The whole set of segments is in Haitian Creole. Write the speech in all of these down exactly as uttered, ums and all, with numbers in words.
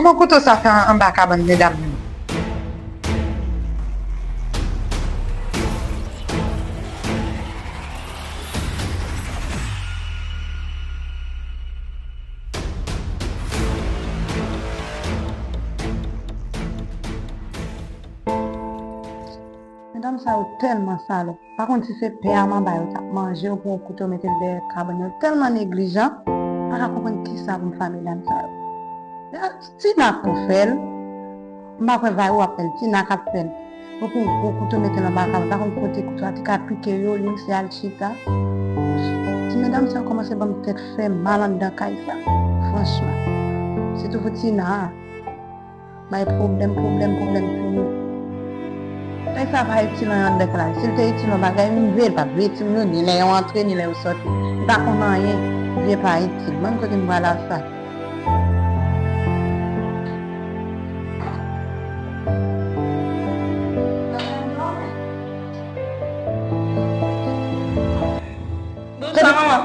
Yon kouto sa fè anba kabann medam yo. Medam sa yo tèlman salòp. Pa konn si se pè a manba yo t ap manje, yo pran yon kouto mete l dèyè kabann yo. Tèlman neglijan, m pa ka konprann kisa pou m fè a medam sa yo. Tina k pou fè l, m pa kwè Vayou ap fè l, Tina k ap fè l. Yo pran yon gwo kouto mete l anba kabann, pa konn kote kouto a te ka pike yo, youn se al chita. Ti medam sa yo kòmanse ban m tèt fè mal anndan kay sa, franchman. Sitou pou Tina a. Bay pwoblèm, pwoblèm, pwoblèm pou nou. Nèg sa pa itil anyen anndan kay la. Si l te itil yon bagay, m vle l pa t vle itil nou, ni lè yo antre, ni lè yo sòti. Li pa konn anyen, vye pa itil. Ban m kote m pral ak sa. Dousan, manman.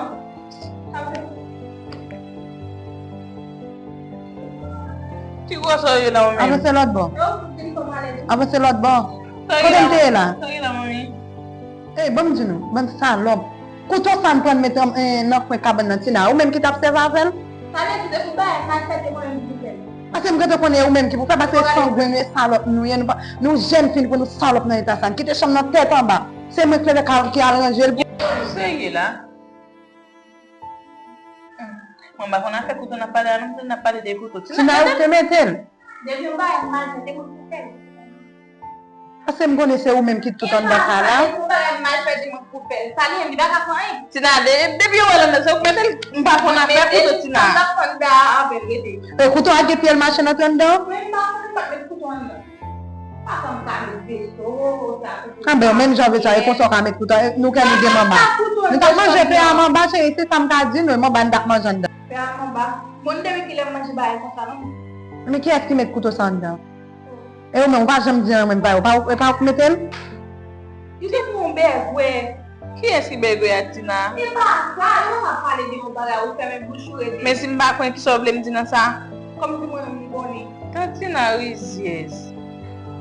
Ki gwosè w ye la ou menm? Avanse lòt bò. Avanse lòt bò. Kote m te ye la? Ey, ban m di nou, bann salòp. Kouto sa n pran mete nan kwen kabann nan Tina. Ou menm ki t ap sèvi avè l? Sa vle di depi bagay mal fèt e mwen menm ki fè l. Paske m gentan konnen e ou menm ki pou fè, paske sangwen nou e salòp nou ye, nou pa, nou jèn fi pou nou salòp nan eta sa. N kite chanm nan tèt anba. Se mwen ki leve ki al ranje l pou. Ou serye la? Mwen pa konn afè kouto n ap pale a non, m tande n ap pale de kouto. Tina yo te mete l. Depi yon bagay mal fèt e mwen ki fè l. Paske m konnen se ou menm ki tout anndan kay la. Depi yon bagay mal fèt e mwen ki pou fè l. Sa li menm li pa ka fè anyen. Tina, depi yo wè l anndan se ou k mete l. M pa konn afè kouto Tina. Sa m ap fè anndan a avè l rete. E kouto a gen pye l mache nan anndan? Mwen m pa konn, m pa t met kouto anndan. Anben, menm jan veso a, e konsa w ka met kouto a, nou kè nou gen manba. Nou t ap manje pè a manba, cheri, se sa m ka di nou, e manba n t ap manje anndan. Pè a manba. Bon, depi kilè m manje bagay konsa non? Men kiyès ki met kouto sa anndan? E ou menm, ou pa janm di anyen, mwen, pa ou, pa ou, e pa ou k mete l? Li te pou yon bègwè. Kiyès ki bègwè a Tina? E pa sa, yo pa pale de yon bagay, ou fèmen bouch ou rete. Men si m pa konnen kisa w vle m di nan sa? Kòmsi mwen menm m konnen. Tan Tina rizyèz.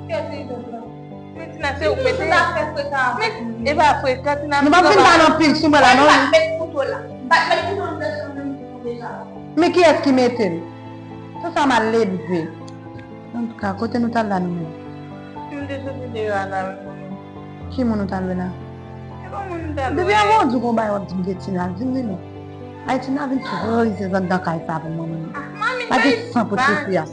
Kiyès rizyèz la? Men Tina se ou k mete. Ou ta fè frekan avèk mwen. E pa frekan Tina. Nou p ap vin pale anpil sou mwen la non. Mwen pa t met kouto la. M pa t met kouto anndan chanm nan menm deja. Men kiyès ki mete l? Se sa m al leve. Antouka, kote nou t al la nou menm? M te soti deyò a la wi mwen menm. Ki moun ou t al wè la? E pa moun m t al wè. Depi avan w di w gon bagay w ap di m de Tina, di m li non. Ay Tina vin twò rizyèz anndan kay sa pou mwen menm. Pa gen san pou ti fi a.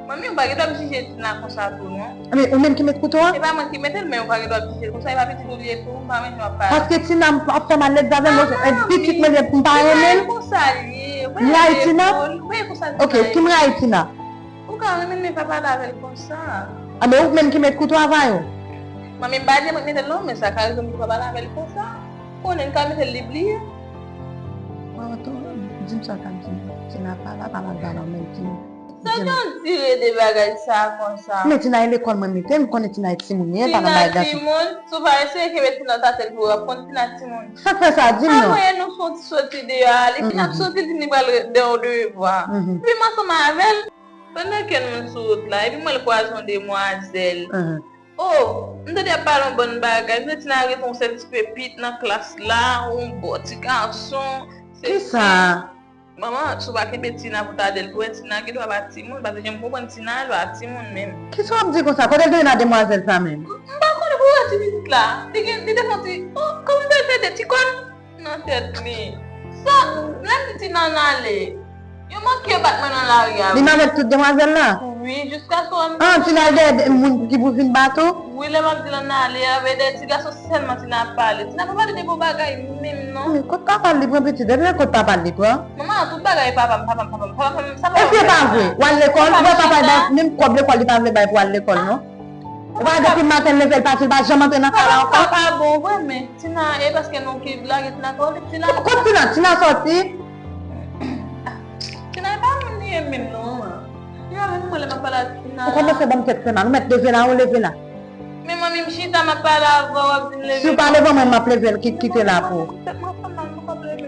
Manmi, ou pa gen dwa ap jije Tina konsa tou non. Men ou menm ki met kouto a? E pa mwen ki mete l, men ou pa gen dwa ap jije l konsa, e pa pitit ou li ye tou, m pa renmen jan w ap pale. Paske Tina ap fè m alèz avè l, e pitit mwen li ye pou m pa renmen l. M rayi Tina? Ok, ki m rayi Tina? Ou ka renmen l, men pa pale avè l konsa. Anben, ou menm ki met kouto a, Vayou? Manmi, m pa di mwen k mete l non, men sa ka rive m tou pa pale avè l konsa. Konnen l ka mete l, li bliye. Bon, tou, di m sa w t ap di m. Tina pa la, pa mal pale anmèl Tina. Sa gen w tire de bagay sa konsa? Men Tina e lekòl mwen mete l, m konnen Tina e timoun li ye, pa nan bagay gason. Tina timoun? Si w pa eseye kenbe Tina nan tatèl pou w ap konn Tina timoun. Sa k fè sa? Di m non. Avan yè nou fè yon ti soti deyò a, li fin ap soti, li di m li pral dèyè yon devwa. Epi m ansanm avè l. Pandan ke nou sou wout la, epi m wè l kwaze yon demwazèl. Oh, m tande y ap pale yon bann bagay. M tande Tina rete yon sèl ti pepit nan klas la, yon bon ti gason. Kisa? Manman, si w pa kenbe Tina pou ta de l pou wè, Tina gen dwa pa timoun, paske jan m konprann Tina, l pa timoun menm. Kisa w ap di konsa? Kote l te nan demwazèl sa menm? M pa konnen pou wè ti pitit la. Li gen, li te fè yon ti, oh, kòman l fè l fè de ti kòn? Nan tèt li. Sa, lè m di Tina ann ale, yo manke bat mwen nan lari a, wi. Li nan avèk tout demwazèl la? Wi, jiskaske w ann. Ah, Tina al dèyè moun ki pou vin bat ou? Wi, lè m ap di l ann ale a, e dèyè ti gason sèlman Tina ap pale. Tina pa pale de bon bagay menm, non. Men kot papa l li pran pitit? Epi men kot papa l li pran? Manman, tout bagay papa m, papa m, papa m, papa m, sa papa m. Epi e pa vre? W al lekòl, ou wè papa l bay menm kòb lekòl li pa vle bay pou w al lekòl, non? Ou pa depi maten l leve l pati, l pa janm antre nan kay la ankò? Papa pa bon vre, men Tina, e paske nou ki lage Tina twò vit, Tina. Kot Tina? Tina sòti? Tina e pa moun li ye menm non, manman. Tina menm mwen lè m ap pale ak Tina. Ou kòmanse ban m tèt fè mal, ou mèt leve la, ou leve la. Men manmi m chita m ap pale avè w, w ap di m leve. Si w pa leve mwen, m ap leve l, ki-, kite la pou ou. Tèt mwen fè mal, m poko ap leve.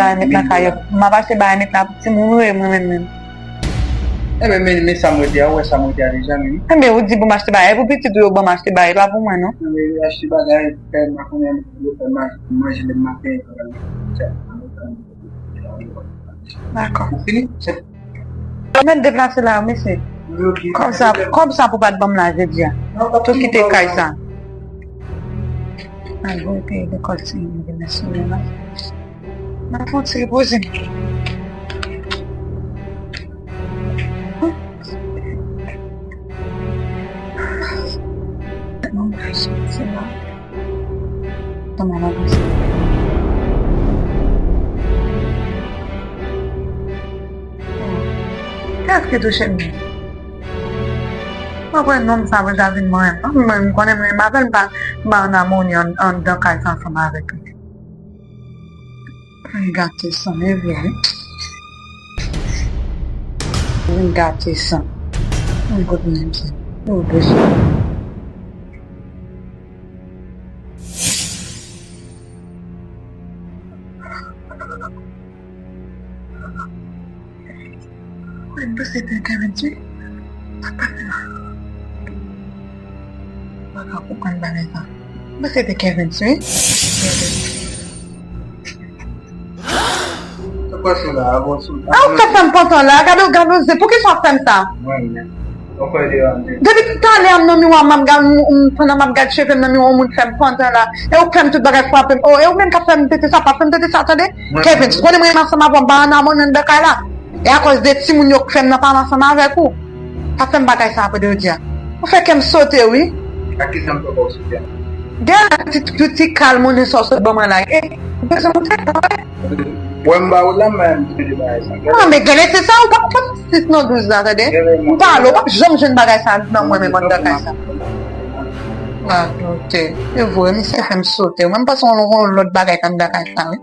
bagay met nan kay yo. M ap achte bagay met la pou timoun, wi, mwen menm menm. Enben, men, men sa m rete a, ou wè sa m rete a deja, men. Enben, ou di pou m achte bagay pou pitit ou, yo ban m achte bagay, pa pou mwen, non. Enben, achte bagay, fè makonnen, yo fè manje, manje demen maten. Dakò. Ou fini? Mwen deplase la, mesye. Kòb sa, kòb sa pou pa t ban m la, jodi a. Tou kite kay sa. Mwen vin peye lekòl timoun demen sonnen la. Mwen fè yon ti repoze. Mwen soti la. Kiyès ki touche m? Mwen pran nonm sa pou l ta vin mwen. Mwen, m konnen mwen renmen avè l, m pa, m pa an amoni an, anndan kay sa ansanm avèk li. Vin gate san, e vre, wi. Vin gate san. Yon gout menm san. Yon gout. Mwen pase te Kevin, wi. Sa k pase la? Mwen pa ka konprann bagay sa. Mwen pase te Kevin, wi. Sa k pase la? Avanse. Ah, ou ka fè m pantan la. Gade, gade, se pou ki sa w fè m sa? Mwen menm. Depi talè a m nan miwa, m ap gad, m, m, pandan m ap gad cheve m nan miwa, yon moun fè m pandan la. E ou k fè m tout bagay frape m. Oh, e ou menm k ap fè m pete sa, pa fè m pete sa, tande? Kevin, ou konnen m renmen ansanm avè w, m pa ann amone anndan kay la. E akoz de timoun yo k fè m nan pale ansanm avèk ou. K ap fè m bagay sa apre de jodi a. Ou fè kè m sote, wi. Ak ki sa m fè kò w sote a? Gade ti, ti, ti kal monnen sa w sot ban mwen la. E, ou bezwen monte, wi. Wè m ba ou la, m ba m di de bagay sa. Non, men gade, se sa, ou pa konn sis non douz la, tande? M pale, ou p ap janm jwenn bagay sa nan mwen menm anndan kay sa. Ah, ok. E vre, misye fè m sote. Mwen, m panse yon, yon lòt bagay k anndan kay sa, wi.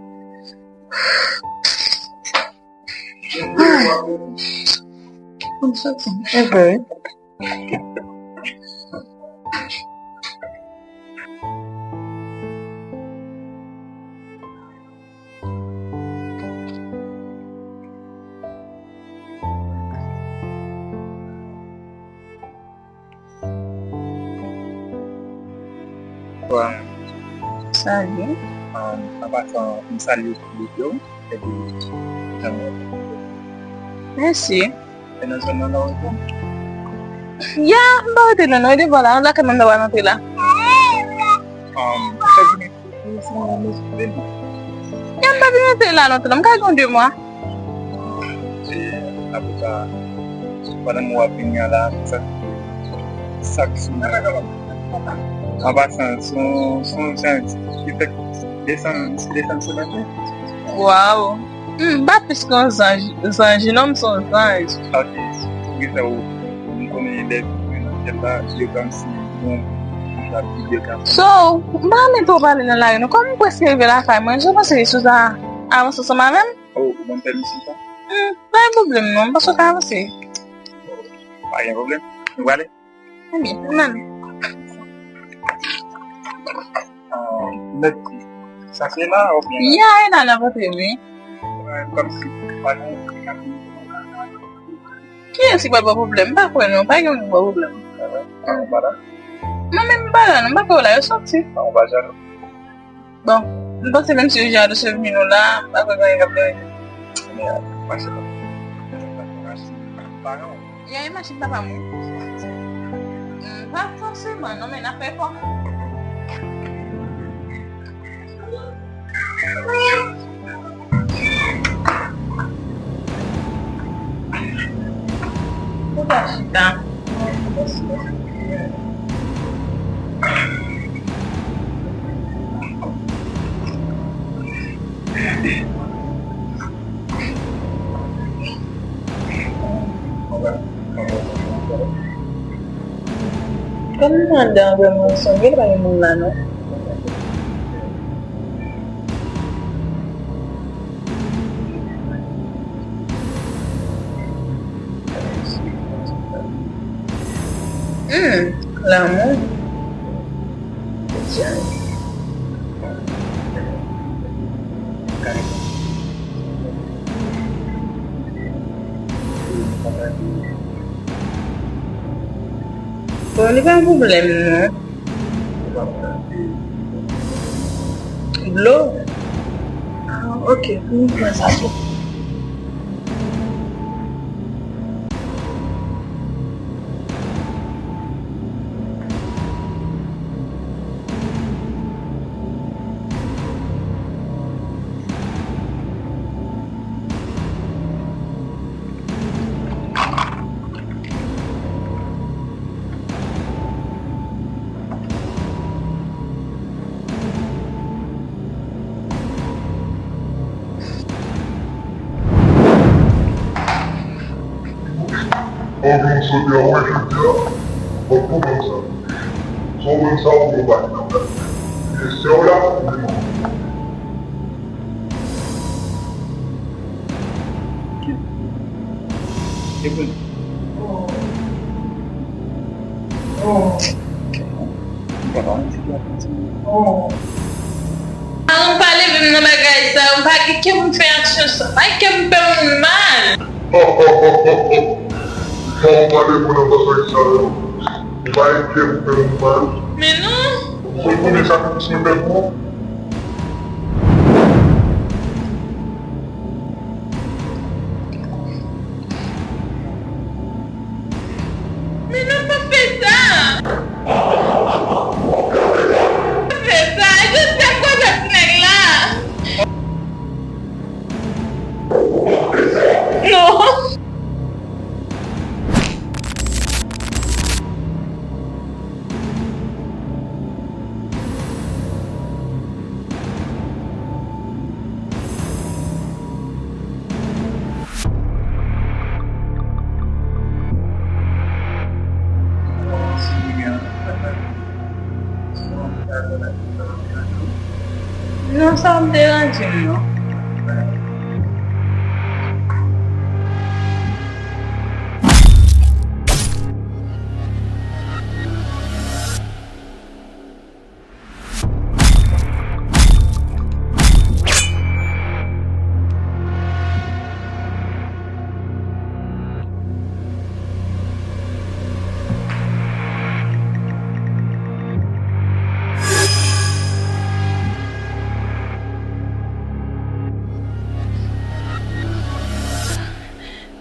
Ay. Mwen soti. E vre, wi. Bonswa. Salut. Um, an pasan, m salye w tout yo. Epi, jan w ye? Mèsi. E nan zòn nan la w rete? Ya, m pa rete lwen non, e devan la, lakay mwen m ta pral antre la. Um, ou fèk vin antre? Ya, m pa vin antre la lontan non, m ka gen yon de mwa. E apre sa, pandan mwen w ap vini an la, sa, sa k sou mwen? An pasan, se yon, se yon zanj ki fèk desann, desann sou mwen tou. Waw! Hmm, m pa plis ke yon zanj, zanj, non, m se yon zanj. Ok, poukisa ou, m konnen lè m nan syèl la, yo kòmsi yon, yon jan de gide k ap. So, m pa renmen twò pale nan lari non. Kòm m prèske rive lakay mwen, jan w panse si w ta avanse ansanm avè m? Oh, ou ban m pèmisyon sa? Hmm, pa gen pwoblèm non, m panse w ka avanse. Pa gen pwoblèm. Nou prale? Ebyen, ann ale. Ah, mèt, sa se la oubyen? Ya, e la n ap antre, wi. Wè, kòmsi pa gen. Kiyès ki pral ba w pwoblèm? M pa kwè non, pa gen moun ki ba w pwoblèm. Ah, ou pa la? Non, men m pa la non, m pa kwè w la, yo soti. Ah, ou pa jalou? Bon, m panse menm si yo jalou se vini nou la, m pa kwè gen anyen k ap deranje. Men, mache pa. Mache pa. Ya, e machin papa m wi. Hmm, pa fòseman, non, men n ap fè efò. Ou pa chita. Kòm nou anndan an vrèman, sonje li pa gen moun la non. Hmm, lanmou. Bon, li pa yon pwoblèm non. Dlo? Ah, ok, pou m pran sa tou. Anvi m sote a wè jodi a, w ap konprann sa. Sa w wè m sa, w wè w pa gen nan plas. Ebyen, sè w la, ou menm. Kevin. Oh. M pa ka wè si ki ap kontinye. Oh. Alan pa leve m nan bagay sa yo, m pa gen kè pou m fè aksyon sa. Pa gen kè pou m fè moun mal. Fò w pa leve m nan bagay sa yo. M pa gen kè pou m fè moun mal. Men non. Ou konnen sa ki plis mwen pè pou ou? Sa ap deranje m non.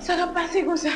Sa k ap pase konsa?